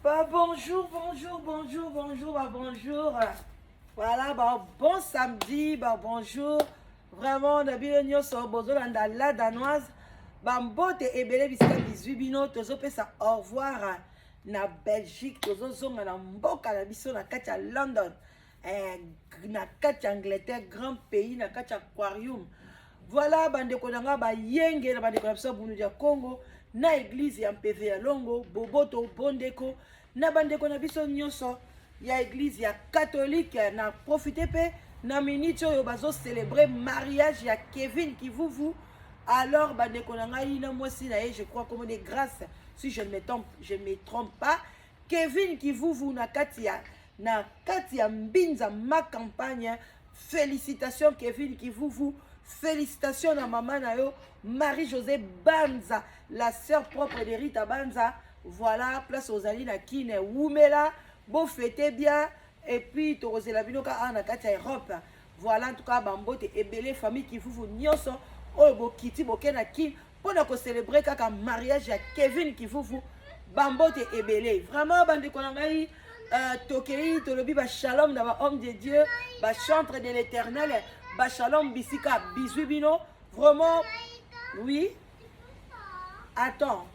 Bah, bonjour, bonjour, bonjour, bonjour, bah, bonjour. Voilà, bah, bon samedi, bah, bonjour. Vraiment, na bino nyonso bozolanda la danoise. Bambote ebele bisika bizwi bino tozopesa au revoir na Belgique, tozozonga na mboka na biso na kati ya London. Eh, na kati ya Angleterre, grand pays na kati ya aquarium. Voilà bandeko na nga bayenge na bandeko na biso ya Bundu ya Congo na église ya Mpeve ya Longo, Boboto Bondeko na bandeko na biso nyonso ya église ya catholique. Na profite mpe na minute oyo bazo célébrer mariage ya Kevin Kivuvu. Alors bandeko na ngai na mwasi na ye, je crois comme de grâce, si je ne me trompe, je me trompe pas, Kevin Kivuvu na kati ya Mbinza ma campagne. Félicitations Kevin Kivuvu, félicitations na mama na yo Marie-Josée Banza, la sœur propre de Rita Banza. Voilà, place ozali na Kine, wumela, bofete bien et puis tokozela bino ka awa na kati ya Europe. Voilà, en tout cas bambote ebele, famille Kivuvu nyonso oyo bokiti boke na Kine mpona kocélébrer kaka mariage ya Kevin Kivuvu, bambote ebele vraiment bandeko na ngai. Tokei tolobi bashalom na bahomme de Dieu, bachantre de l'Éternel, bashalom bisika bizwi bino vraiment. Oui, attends,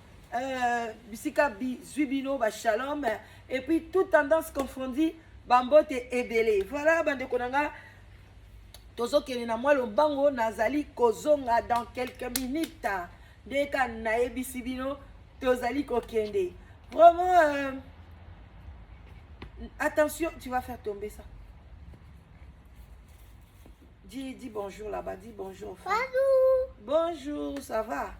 bisika bizwi bino bashalom et puis toute tendance confondue, bambote ebele. Voilà bandeko na nga, tozokende na mwa lombango, nazali kozonga dans quelques minutes. Ndeka nayebisi bino, tozali kokende vraiment. Attention, tu vas faire tomber ça. Dis, dis bonjour là-bas, dis bonjour. Bonjour. Bonjour, ça va?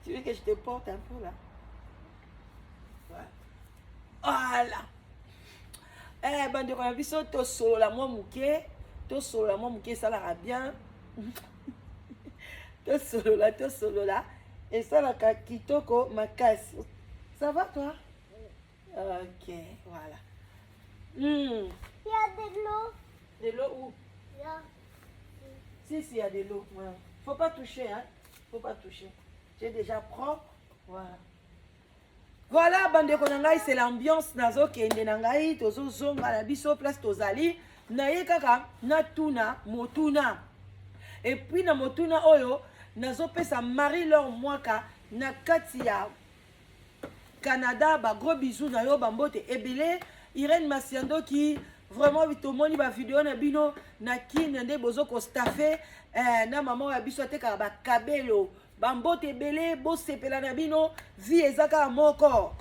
Tu veux que je te porte un peu là? Ouais. Voilà. Eh, bandeko na biso, tosolola mwa moke, tosolola mwa moke, esalaka bien. Tosolola, tosolola, esalaka kitoko makasi. Ça va, toi? Ok, voilà. Il y a de l'eau. De l'eau où? Là. Si, si, il y a de l'eau. Ouais. Faut pas toucher, hein. Faut pas toucher. J'ai déjà propre. Voilà. Voilà, bandeko na ngai, c'est l'ambiance. Nazokende na ngai, tozozonga na biso place tozali. Naye kaka natuna motuna. Et puis na motuna oyo nazopesa Marie-Laure Mwaka na kati ya Canada, ba gros bisous na yo, bambote ebele. Irène Masiandoki, vraiment tomoni bavideo na bino na Kine nde bozo kostaffe na mama oyo ya biso atekaka bakabelo, bambote ebele, bosepela na bino. Vie eza kaka moko,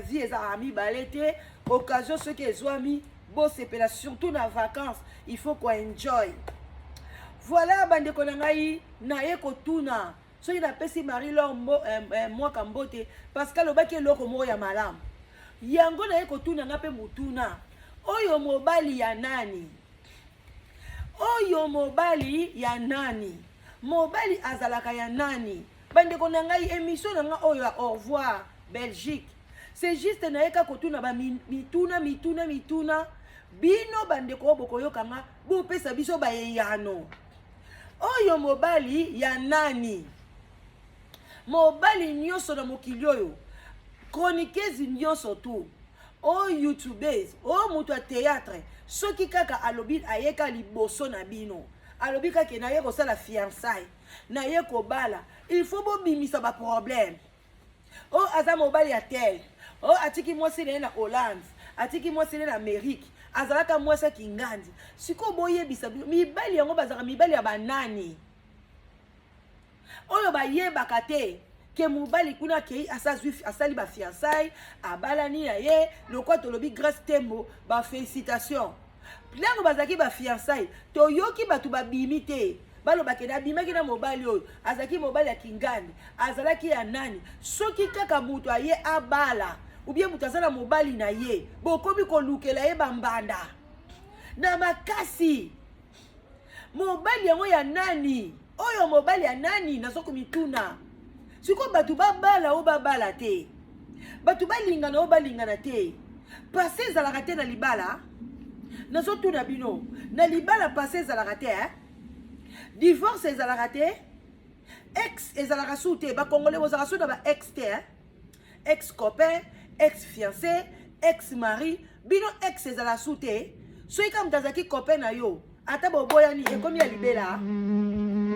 vie ezalaka mibale te. Occasion soki ezwami, bosepela, surtout na vacances, il faut koenjoy. Voilà bandeko na ngai, naye kotuna soki napesi Marie Laure Mwaka mbote parce que alobaki eloko moko ya malamu. Yango naye kotuna nga mpe motuna oyo: mobali ya nani oyo? Mobali ya nani? Mobali azalaka ya nani? Bandeko na ngai, émission na ngai oyo ya au revoir Belgique, c'est juste nayeka kotuna bamituna, mituna, mituna. Bino bandeko oyo bokoyoka nga, bopesa biso bayeyano. Oyo mobali ya nani? Mobali nyonso na mokili oyo, chroniqueuse nyonso tu oyo, youtubeuse oyo, moto ya théâtre, soki kaka alobi ayeka liboso na bino, alobi kaka naye kosala fiançaille, naye kobala, il faut bobimisa baproblème. Oyo aza mobali ya tel, oyo atiki mwasi na ye na Hollande, atiki mwasi na ye na Amérique, azalaka mwasi ya kingandi. Sikoyo boyebisa bino, mibali yango bazalaka mibali ya banani oyo bayebaka te ke mobali kuna akei asali bafiançailles, abalani na ye? Lokwa tolobi Grâce Tembo, bafélicitation. Ntango bazalaki bafiançailles, toyoki bato babimi te balobaki nabimaki na mobali oyo azalaki mobali ya kingandi, azalaki ya nani. Soki kaka moto aye abala ou bien moto aza na mobali na ye, bokomi kolukela ye bambanda na makasi. Mobali yango ya nani oyo? Mobali ya nani? Nazokomituna sikoyo, bato babala oyo babala te, bato balingana oyo balingana te, passé ezalaka te na libala? Nazotuna bino, na libala passé ezalaka te, eh? Divorce ezalaka te, ex ezalaka su te? Bakongole bozalaka su na ba ex te, eh? Ex copain, ex fiancé, ex mari, bino ex ezala su te. Soki kaka moto azalaki copain na yo, ata boboyani ekomi ya libela.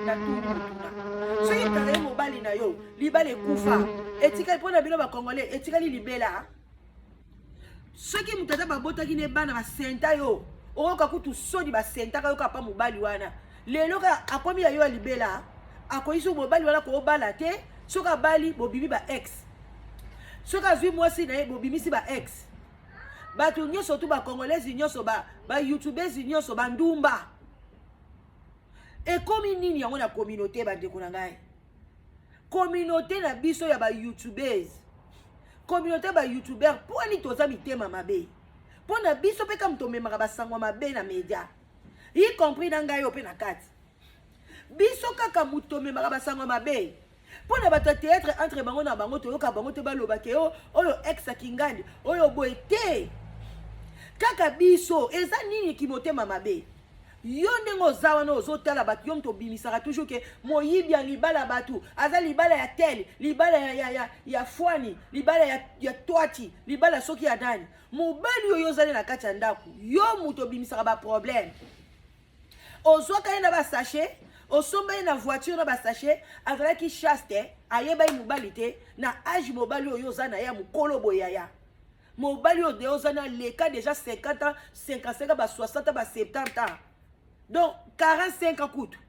Natuni motuna, soki moto azali mobali na yo, libala ekufa, etikali mpo na bino bacongolais, etikali libela. Soki moto aza babotaki ne bana basenta yo, okoyoka kutu soni basentaka yo kaka pa mobali wana. Lelo kaka akomi ya yo ya libela, akoki soki mobali wana koobala te. Soki abali, bobimi ba ex. Soki azwi mwasi na ye, bobimisi ba ex. Bato nyonso tu, bacongolaise nyonso, bayoutubese nyonso, bandumba. Ekomi nini yango na communauté, bandeko na ngai? Communauté na biso ya bayoutubese, communauté ya bayoutuber, mpo ani toza mitema mabe? Mpo na biso mpe kama tomemaka basango mabe na media, y compris na ngai oyo mpe na kati. Biso kaka moto tomemaka basango mabe mpo na bato ya théâtre. Entre bango na bango, toyoka bango te balobake o oyo ex akingandi oyo boye te. Kaka biso, eza nini kimotema mabe? Yo ndenge oza wana, ozotala bato, yo moto obimisaka toujours ke moyibi ya libala, bato aza libala ya tel, libala ya fwani, libala ya twati, libala soki ya nani. Mobali oyo ozali na kati ya ndako, yo moto obimisaka baproblème. Ozwaka ye na basachet, osomba ye na voiture na basachet, azalaki chaste, ayeba ye mobali te na age. Mobali oyo oza na ye ya mokolo boye, yaya, mobali oyo de oza na leka déjà 50 ans, 55 ans, ba 60 ans, ba 70 ans, donc 45 ans kutu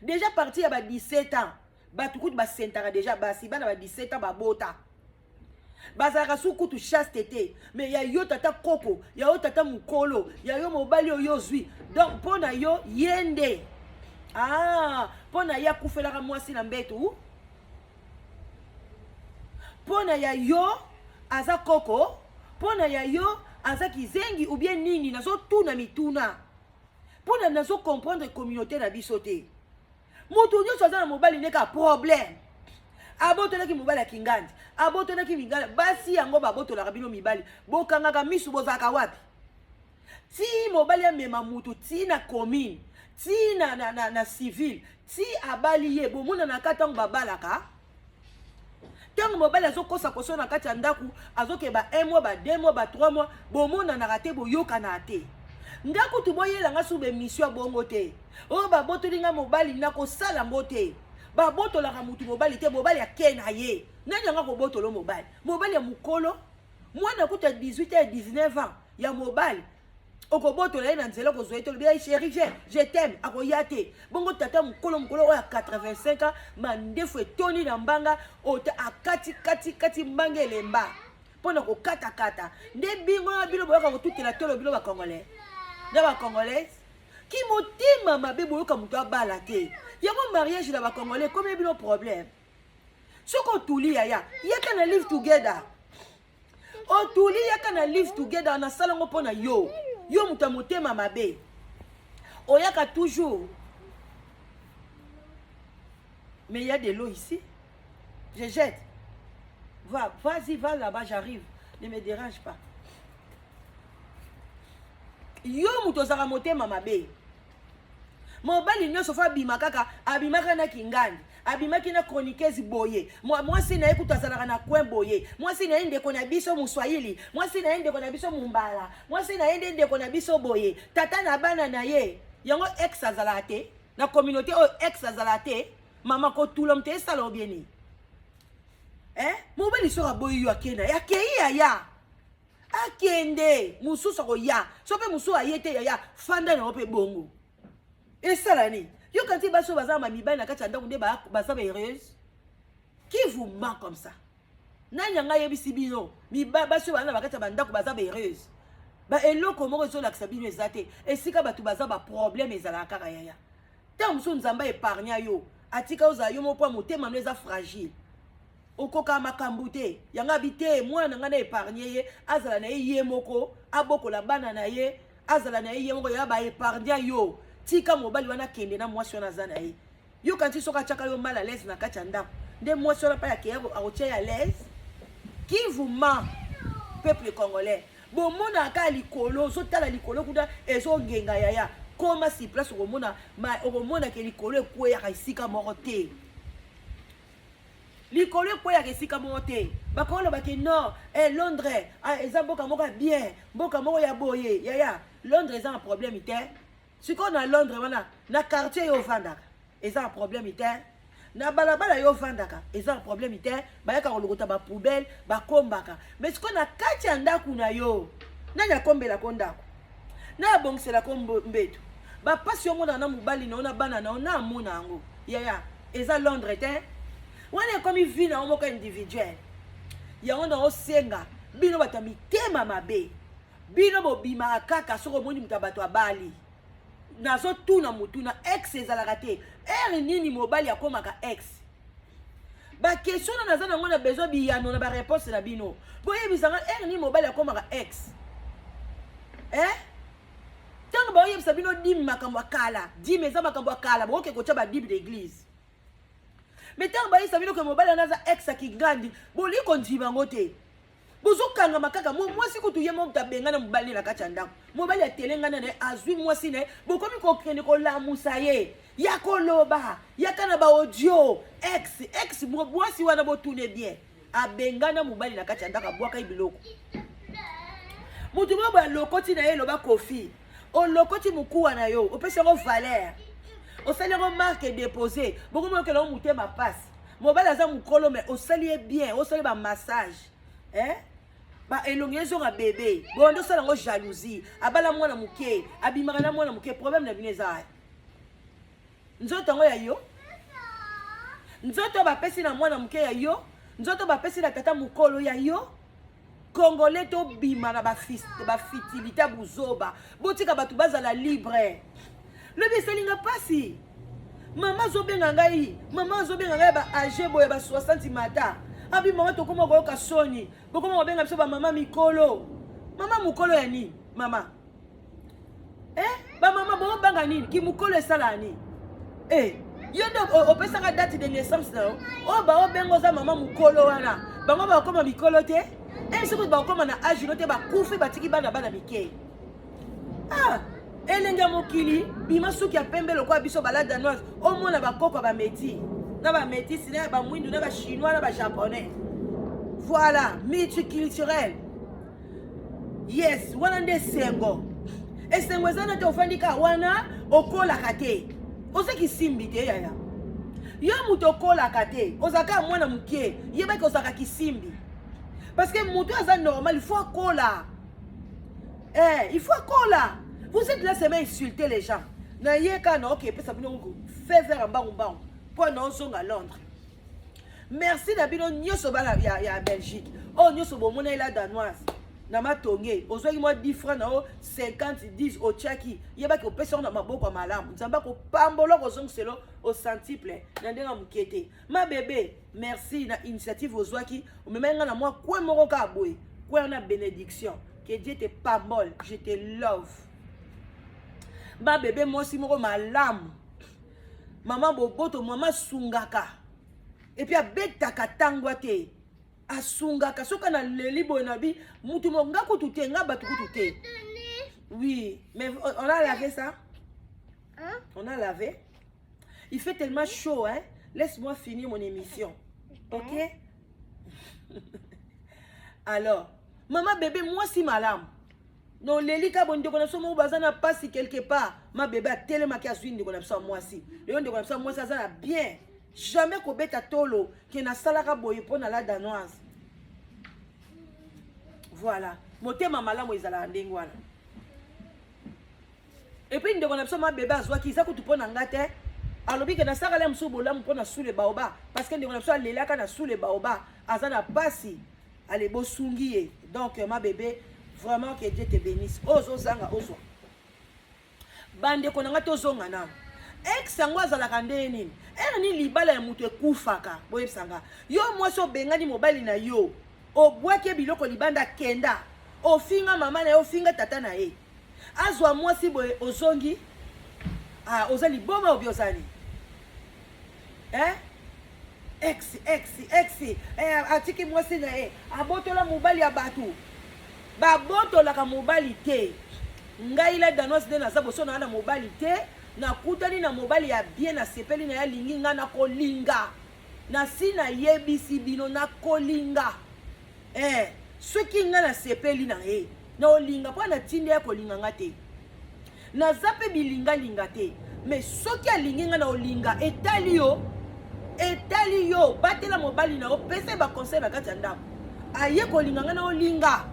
déjà. Parti ya ba 17 ans, bato kutu basentaka déjà basi. Bana ba 17 ans babota, bazalaka su kutu chaste te. Mais ya yo tata koko, ya yo tata mokolo, ya yo mobali oyo ozwi, donc mpo na yo ye nde, ah, mpo na ye akufelaka mwasi na mbetu. Mpo na ya yo aza koko, mpo na ya yo aza kizengi ou bien nini? Nazotuna mituna mpo na nazocomprendre communauté na biso te. Moto nyonso aza na mobali ndeka problème. Abotolaki mobali ya kingandi, abotolaki mingandi. Basi yango babotolaka bino mibali, bokangaka misu, bozalaka wapi? Ti mobali amema mutu ti na commune, ti na civil, ti abali ye, bomonanaka ntango babalaka. Ntango mobali azokosa koso na kati ya ndako, azokeba 1 mois, ba 2 mois, ba 3 mois, bomonanaka te, boyokanaka te. Nga kutu boyelanga su baémission ya bongo te. Oyo babotoli nga mobali, nakosala yango te. Babotolaka mutu mobali te. Mobali ake na ye, nani yango akobotola mobali? Mobali ya mokolo, mwana kutu ya 18, ya 19 ans ya mobali, okobotola ye na nzela, okozwa ye te, olobi: "Chéri, je t'aime", akoya te. Bongo tata mokolo, mokolo oyo ya 85 ans, mandefu etoni na mbanga, oyo akati kati kati mbanga elemba mpo na kokatakata nde bingo na bino boyoka kotutela tolo. Bino bacongolais na bacongolaise, ki motema mabe, boyoka moto abala te. Yango mariage na bacongolais ekomi bino problème. Soki otuli, yaya, yaka na live together. Otuli, yaka na live together, nasala yango mpo na yo. Yo moto ya motema mabe, oyaka toujours. Mais il y a de l'eau ici, je jette. Va, vas-y, va là-bas, j'arrive, ne me dérange pas. Yo moto ozalaka motema mabe, mobali nyonso fo abima kaka, abimaka na kingandi, abimaki na chroniqueuse boye, mwasi na ye kutu azalaka na coin boye, mwasi na ye ndeko na biso moswahili, mwasi na ye ndeko na biso mombala, mwasi na ye nde ndeko na biso boye, tata na bana na ye. Yango ex azalaka te na communauté oyo, ex azalaka te. Mama, kotula moto esala obieni, eh? Mobali soki aboyi yo, akei na ye, akei yaya, akende, mosusu akoya. So mpe mosusu aye te, yaya, fanda nango mpe bongo. Esala nini? Yoka nti basi oyo baza na mibali na kati ya ndako nde baza baheureuse. Qui vous ment comme ça? Nani yanga ayebisi bino basi oyo baza na bakati ya bandako baza baheureuse? Baeloko moko ezolakisa bino eza te. Esika bato baza, baproblème ezalaka kaka, yaya. Ntango mosusu Nzambe aépargna yo, atika ozala yo moko mpo motema no eza fragile, okoka makambo te. Yango abi te, mwana na ngai na épargne ye, azala na ye ye moko, abokola bana na ye, azala na ye ye moko. Ya baépargna yo, tika mobali wana akende na mwasi wana aza na ye. Yoka nti soki atiaka yo mal à l'aise na kati ya ndako, nde mwasi wana mpe akeye akotia ye à l'aise. Qui vous ment, peuple congolais? Bomonaka kaka likolo, ozotala likolo kuna ezongenga. Yaya, koma sur place, okomona, okomonake likolo ekweyaka esika moko te. Likolo ekweyaka esika moko te. Bakoloba ke non, eh, Londres, ah, eza mboka moko ya bien, mboka moko ya boye. Yaya, Londres eza na problème te. Sikoyo na Londres wana, na quartier yo ofandaka, eza na problème te. Na balabala yo ofandaka, eza na problème te. Bayaka kolokota ba poubelle, bakombaka. Mais sikoyo na kati ya ndako na yo, nani akombelako ndako? Nani abongiselako mbeto? Bapasi yo omonaka na mobali na yo na bana na yo, na amona yango. Yaya, eza Londres te. Wana ekomi vie na yo moko individuelle. Yango na osenga bino bato ya mitema mabe, bino bobimaka kaka soki omoni moto ya bato abali. Nazotuna motuna, ex ezalaka te. Heure nini mobali akomaka ex? Ba question na naza nango na besoin biyano na ba réponse na bino. Boyebisa nga heure nini mobali akomaka ex? Eh? Tango baoyebisa bino dime makambo ya kala, dime eza makambo ya kala, bokoke kotia ba dime d'église. Mais tango bayebisa bino ke mobali wana aza ex ya Kingandi, bolingi kondima yango te. Bozokangama kaka mwasi kutu ye moko abengana mobali na kati ya ndako, mobali atelengana na ye, azwi mwasi na ye, bokomi kokende kolamusa ye ya koloba yaka na ba audio ex ex. Mwasi wana botune bien, abengana mobali na kati ya ndako, abwaka ye biloko. Motu moko boye alokoti na ye, eloba Kofi, olokoti mokuwa na yo, opesi yango valeur, osali yango marque déposée, bokomi okela yango motema pasi. Mobali aza mokolo, mais osali ye bien, osali ba massage, eh? Ba elongi ezonga bebe, bonde osala yango jalousie, abala mwana moke, abimaka na mwana moke. Problème na bino eza nzoto yango ya yo, nzoto bapesi na mwana moke ya yo, nzoto bapesi na tata mokolo ya yo. Congolais tobima na bafitilité buzoba, botika bato bazala libre. Lobi esalinga mpasi, mama azobenga ngai, mama azobenga ngai ba age boye ba 60 mata abi mama, tokóma koyoka soni, bokóma kobenga biso bamama mikolo. Mama mokolo ya nini? Mama, eh, bamama bobanga nini? Kimokolo esalaka nini? Eh, yo nde opesaka date de naissance na yo, oyo baobenga oza mama mokolo wana, bango bakóma mikolo te. E soki bakóma na age no te, bakufi, batiki bana bana mike. Ah, elenge ya mokili, bima suki ya pembe lokola biso bala danoise, omona bakoko ya bamétis na bamétisi na bamwindu na bachinois na bajaponais. Voilà, multiculturel, yes, wana nde esengo. Esengo eza na te, ofandi kaka wana, okolaka te, oza kisimbi te. Yaya, yo moto okolaka te, ozalaka mwana moke, yebaki ozalaka kisimbi, parce que moto aza normal, il faut akola. Eh, il faut akola. Vous êtes là seulement insulter les gens. Na ye kaka na oke epesa bino fait vers mbangu mbangu mpo na ozonga Londres. Merci na bino nyonso bana ya Belgique oyo nyonso bomona ela danoise na matonge, ozwaki mwa 10 francs na yo, 50, 10, otiaki, yebaki opesi yango na maboko ya malamu. Nzambe akopambola, kozongiselo au centuple na ndenge ya moke te. Ma bébé, merci na initiative ozwaki, omemaki nga na mwa coin moko kaka boye, coin na bénédiction. Que Dieu te pambole, je te love. Ba bébé, mwasi moko malamu, mama boboto, mama asungaka, et puis abetaka ntangwa te, asungaka. Soki naleli boye na bi mutu mo nga kutu te, nga bato kutu te. Oui, mais on a lavé ça. Hein? On a lavé. Il fait tellement chaud, hein. Laisse-moi finir mon émission, ok? Alors, mama bébé, mwasi malamu, noleli ka bo ndeko na biso moko baza na mpasi quelque part. Ma bébé atelemaki, azwi ndeko na biso ya mwasi. Lelo ndeko na biso ya mwasi aza na bien, jamais kobeta tolo ke nasalaka boye mpo na la danoise. Voilà, motema malamu ezalaka ndenge wana. Et puis ndeko na biso ma bébé azwaki, eza kutu mpo na nga te, alobi ke nasakala mosusu bolamu mpo na sule baoba, parce que ndeko na biso alelaka na sule baoba, aza na pasi, ale bosungi ye. Donc ma bébé, vraiment, que Dieu te bénisse. Oyo ozozanga, ozwa. Bandeko na nga, tozonga nano. Ex yango azalaka ndenge nini? Heure nini libala ya moto ekufaka? Boyebisanga. Yo mwasi obengani mobali na yo, obwaki ye biloko libanda, kenda ofinga mama na ye, ofinga tata na ye, azwa mwasi boye, ozongi. Ah, oza liboma obi ozali, eh? Ex, ex, ex, eh, atiki mwasi na ye, abotola mobali ya bato. Babotolaka mobali te. Ngai la danoise nde naza boso na na mobali te. Nakutani na mobali ya bien, nasepeli na ye, alingi ngai, nakolinga. Nasi nayebisi bino, nakolinga. Eh, soki nga nasepeli na ye, na olinga mpo natindi ya kolinga nga te. Naza mpe bilingalinga te, mais soki alingi nga na olinga, etali yo, etali yo. Batela mobali na yo, pesa ye baconseil na kati ya ndako. Aye kolinga nga na olinga.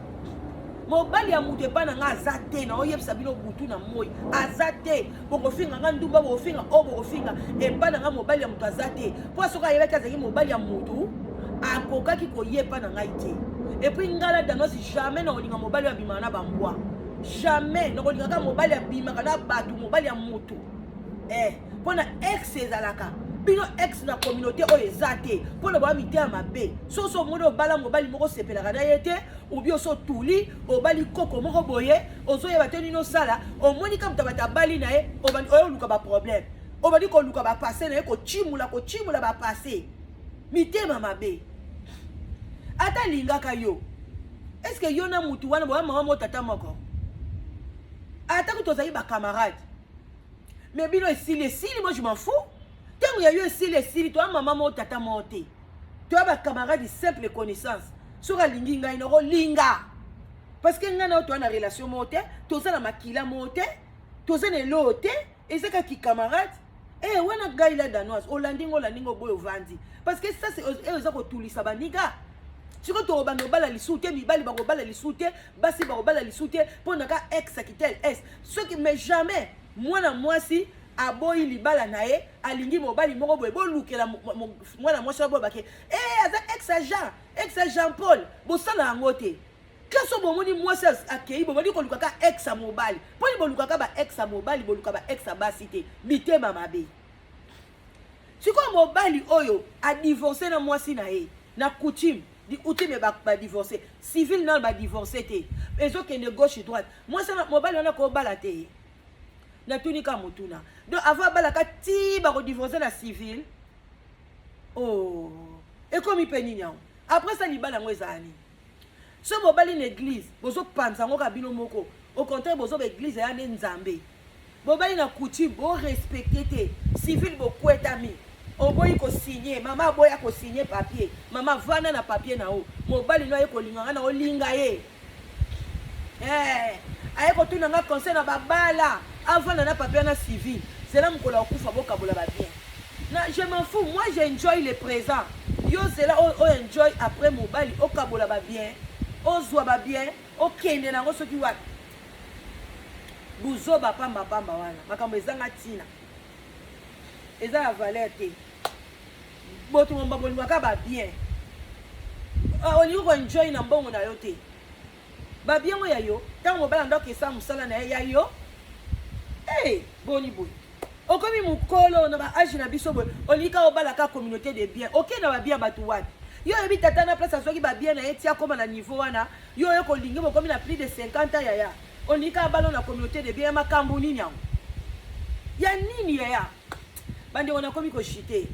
Mobali ya moto epai na nga aza te, na oyebisa bino butu na moi aza te. Bokofinga nga ndumba, bokofinga oyo, bokofinga epai na nga, mobali ya moto aza te. Mpo soki ayebaki azalaki mobali ya motu, akokaki koye epai na ngai te. Et puis ngai na Danoise, jamais na kolinga mobali oyo abimaka na bambwa, jamais. Nakolinga kaka mobali abimaka na bato, mobali ya motu. Eh, mpo na ex ezalaka bino ex na communauté oyo eza te, mpo na baya mitema mabe. Soki so omoni obala mobali moko, osepelaka na ye te, obi oso otuli, obali koko moko boye, ozoyeba te nini osala, omoni ka moto bato abali na ye, oyo oluka baproblème, obandi koluka bapassé na ye, kochimula kochimula bapassé, mitema mabe. Ata alingaka yo, est-ce yo na mutu wana boya mama mo tata moko? Ata ko tozali bacamarade, mais bino esili, esili. Moi je m'en fous. Ntango ya yo esili, esili. Toya mama mo tata moko te, toya bacamarade, simple connaissance. Soki alingi ngai, nakolinga, parce que ngai na yo toya na relation moko te, toza na makila moko te, toza na eloo te, eza kaka camarade. Eh, wana ngai la Danoise, olandi ngo, olandi ngo boye, ovandi, parce que ça c'est oyo eza kotulisa baninga. Sikoyo tokobanda obala lisusu te, mibali bakobala lisusu te, basi bakobala lisusu te, mpo na ka ex akitel ex soki. Mais jamais mwana mwasi aboyi libala na ye, alingi mobali moko boye, bolukela mwana mwasi oyo boyebake e aza ex ya Jean, ex ya Jean Paul. Bosala yango te. Kaso bomoni mwasi akei, bobandi koluka ka ex ya mobali. Mponi bolukaka ba ex ya mobali, boluka ba ex ya basi te? Mitema mabe. Sikoyo mobali oyo adivorce na mwasi na ye na coutume, coutume badivorce, civil nano badivorce te, ezokende gauche droite. Mwasi, mobali wana kobala te? Natuni ka motuna. Donc avant abalaka ti bakodivorce na civil. Oh, ekomi mpe nini yango? Après ça, libala yango ezala nini? So bobali na église, bozopanza yango kaka bino moko. Au contraire, bozoba église eya nde Nzambe. Bobali na coutume, borespecte te. Civil bokwetami, oboyi kosigne, mama aboya kosigne papier. Mama, vanda na papier na yo. Mobali no aye kolinga nga, na olinga ye. Eh, aye kotuna nga conseil na babala, avanda na papier na civil. Zela mokolo akufa, bokabola babien na. Je m'en fous, moi j'enjoy le présent. Yo zela oyo enjoy après mobali, okabola babien, ozwa babien, okende nango soki wapi. Buzoba pambapamba wana, makambo ezanga ntina, eza ya valeur te. Boto momba bolingaka babien, olingi koenjoy na mbongo na yo te. Babiengo ya yo, ntango mobali andako esala mosala na ye ya yo. Hey, boni boye, okomi mokolo na baage na biso boye, olingi kaka obalaka communauté de bien. Okei na babien bato wapi? Yo oyebi tata na place azwaki babien na ye ti akóma na niveau wana? Yo oyo kolingi, bokomi na plus de 50 ans, yaya, olingi kaka bala na communauté de bien ya makambo nini yango? Ya nini, yaya? Bandeko, nakomi koshite,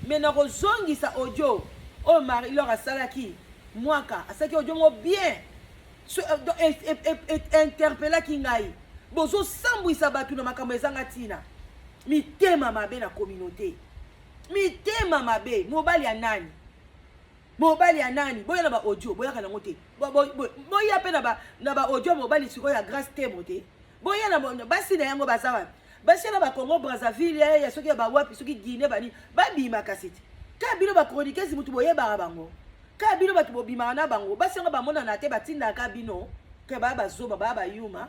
mais nakozongisa audio oyo Marie Lor asalaki mwaka. Asalaki audio moko bien, interpelaki ngai. Bozosambwisa bato na makambo ezanga ntina, mitema mabe na communauté, mitema mabe. Mobali ya nani? Mobali ya nani? Boya na baaudio, boyaka nango te. Boya mpe na baaudio. Mobali sikoyo ya Grâce Temo te. Boya na basi na yango, baza wapi? Basi na bacongo Brazzaville, ya soki ya bawapi, soki Guinée, bani babima. Kasi te kaka bino bachroniqueuse mutu boyebaka bango, kaka bino bato bobimaka na bango. Basi yango bamonana te, batindaka bino ke baya bazoba, baya bayuma.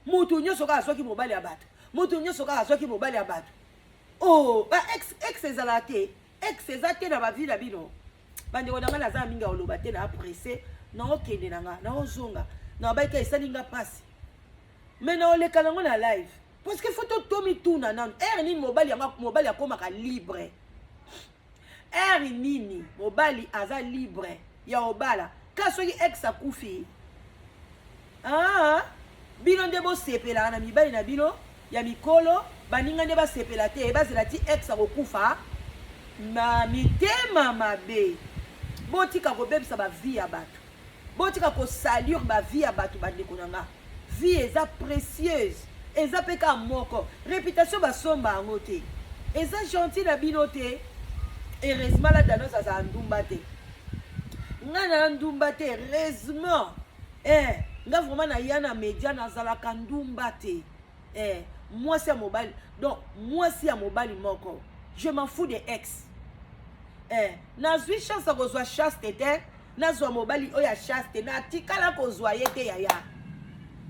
Mutu nyonso kaka azwaki mobali ya bato, mutu nyonso kaka azwaki mobali ya bato. Oh, ba ex, ex ezalaka te, ex eza te na bavie na bino. Bandeko na ngai, naza mingi ya koloba te, na presse, naokende na nga, naozonga na baika. Esali nga mpasi, mais naoleka nango na live, parce que faut tomituna nanu: heure nini mobali yango, mobali akomaka libre? Heure nini mobali aza libre ya obala? Ka soki ex akufi. Ah, bino nde bosepelaka na mibali na bino ya mikolo, baninga nde basepela te, bazela ti ex akokufa. Ma mitema mabe, botika kobebisa bavie ya bato, botika kosalir bavie ya bato. Bandeko na nga, vie eza précieuse, eza mpe kaka moko. Réputation basomba yango te, eza gentil na bino te. Heureusement la Danoise azala ndumba te. Nga na ndumba te, heureusement. Eh, nga vraiment na ya na media nazalaka ndumba te. Eh, mwasi ya mobali, donc mwasi ya mobali moko. Je m'en fous des ex. Eh, nazwi chance ya kozwa chaste te, nazwa mobali oyo ya chaste, natikala kozwa ye te yaya.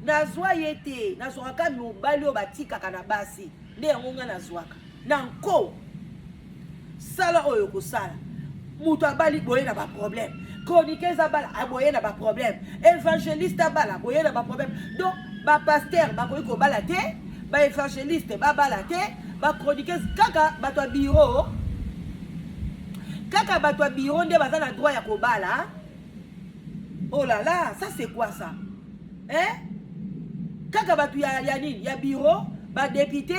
Nazwa ye te, nazwaka kaka mobali oyo batikaka na basi, nde yango nga nazwaka. Na nko sala oyo okosala. Moto abali boye na baproblème, chroniqueuse abala aboye na baproblème, évangéliste abala boye na baproblème. Donc bapasteur bakoki kobala te, baévangéliste babala te, bachroniqueuse kaka bato ya bureau, kaka bato ya bureau nde baza na droit ya kobala. Oh là là, ça c'est quoi ça, hein? Kaka bato ya nini, ya bureau, badéputé,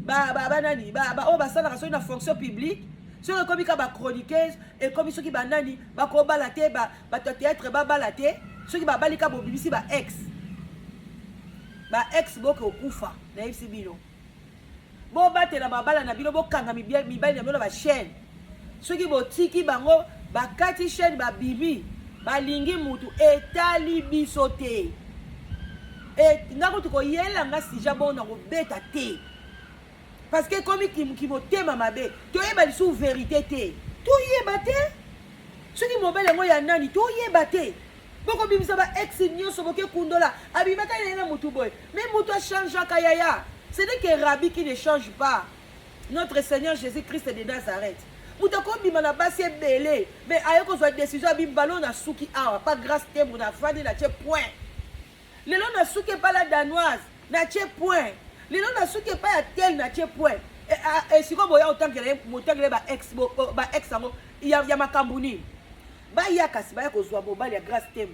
banani, oyo basalaka soki na fonction publique. Soki ekomi ka bachroniqueuse, ekomi soki banani bakobala te, bato ya théâtre babala te. Soki babali ka bobimisi baex, baex boke okufa. Nayebisi bino, bobatela mabala na bino, bokanga mibali na bino na bachaîne. Soki botiki bango bakati chaîne, babimi, balingi mutu, etali biso te. Nga kutu koyela nga sija bongo na kobeta te, parce que ekomi kimotema mabe. Toyeba lisusu vérité te, toyeba te soki mobali yango ya nani, toyeba te. Bokobimisa ba ex nyonso, boke kundola abimaka na ye na mutu boye. Mais mutu achangeaka yaya, ce n'est que Rabbi qui ne change pas, notre Seigneur Jésus Christ de Nazareth. Moto akobima na basi ebele, mais aye kozwa décision, abimbalo na suki awa pa Grâce Temo, nafandi na tie point. Lelo nasuki epai la Danoise, natie point. Lelo nasuki epai ya tel, natie point. Esiko boya otangela motangele ba ex yango ya makambo nini? Baya kasi, baya kozwa mobali ya Grâce Temo,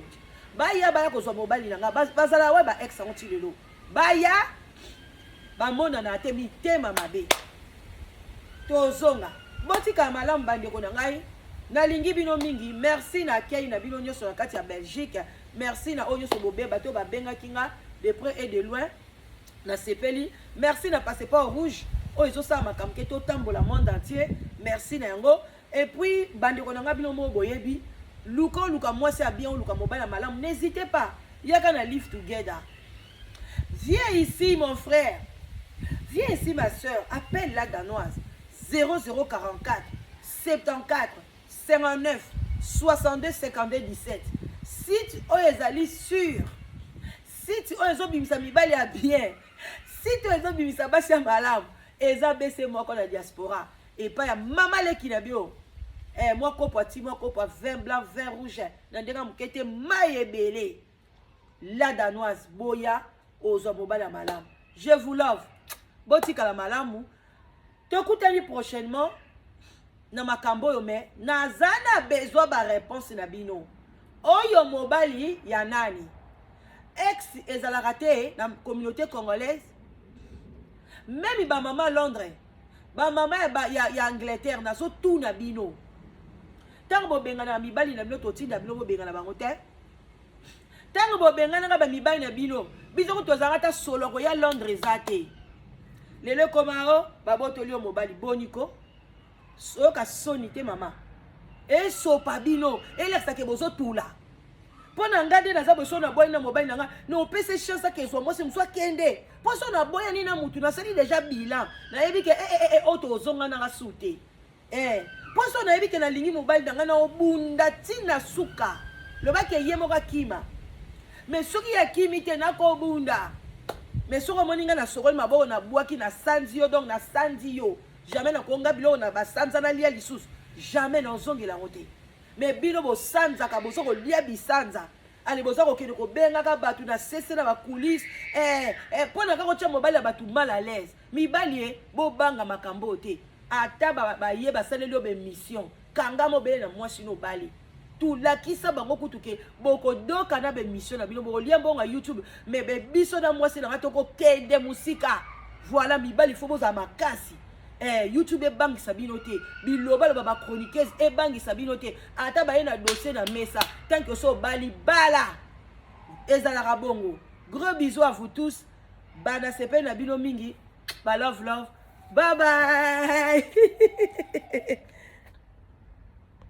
baya kozwa mobali na nga. Bazala wa ba ex yango ti lelo, baya bamonana te, mitema mabe. Tozonga, botikala malamu bandeko na ngai, nalingi bino mingi. Merci na akei na bino nyonso na kati ya Belgique. Merci na oyo nyonso bobeba to babengaki nga de près et de loin, nasepeli. Merci na passeport rouge oyo ezosala makambo ke totambola monde entier, merci na yango. Et puis bandeko na nga, bino moko boyebi, luka oluka mwasi ya bien, oluka mobali ya malamu, n'hésitez pas, yaka na Live Together. Viens ici mon frère, viens ici ma soeur, appelle la Danoise 0044 74 59 62 52 17. Site oyo ezali sûr, site oyo ezobimisa mibali ya bien, site oyo ezobimisa basi ya malamu, eza bc moko na diaspora epai ya mama leki na bio. Mwa kopo ati, mwa kopo ya vin blanc, vin rouge na ndenge ya moke te, mai ebele. La Danoise, boya ozwa mobali ya malamu. Je vous love, botikala malamu, tokutani prochainement na makambo oyo. Me naza na besoin baréponse na bino. Oyo mobali ya nani? Ex ezalaka te na communauté congolaise, même bamama Londres, bamama ya Angleterre. Nazotuna bino, ntango bobengana na mibali na bino, totinda bino bobengana bango te. Ntango bobenganaka bamibali na bino, biso ko tozalaka ata soloko ya Londres eza te. Lelo ekoma o babotoli yo mobali, boniko oyoka soni te? Mama, esopa bino, elakisake bozotula. Mpo na ngai nde naza boso, naboyani na mobali na ngai, na opesa chance ake ezwa mwasi mosu, akende. Mpo so naboyani na mutu, nasali déjà bilan, nayebi ke oyo tozonganaka su te. Mpo so nayebi ke nalingi mobali na ngai, na obunda ntina suka, lobaki ye moko akima. Mais soki akimi te, nakobunda. Mais soki omoni ngai nasokoli maboko, nabwaki, nasanzi yo, donc nasanzi yo, jamais nakonga biloko na basanza nalia lisusu, jamais nazongela yango te. Mais bino bosanzaka, boza kolia bisanza, ale boza kokende kobengaka bato na sese na bacoulisse mpo na kaka kotia mobali ya bato mal à l'aise. Mibali ye, bobanga makambo oyo te. Ata baye basaleli yo baémission, kanga mobele na mwasi no obali, tulakisa bango kutu ke bokodoka na baémission na bino, bokolia mbongo ya YouTube. Mais biso na mwasi na nga tokokende mosika. Voilà, mibali fo bozala makasi. YouTube ebangisa bino te, bilobaloba bachroniqueuse ebangisa bino te. Ata baye na dossier na mesa, tant que so obali, bala, ezalaka bongo. Gros bisous à vous tous, bana sepeli na bino mingi, ba love love, bye bye.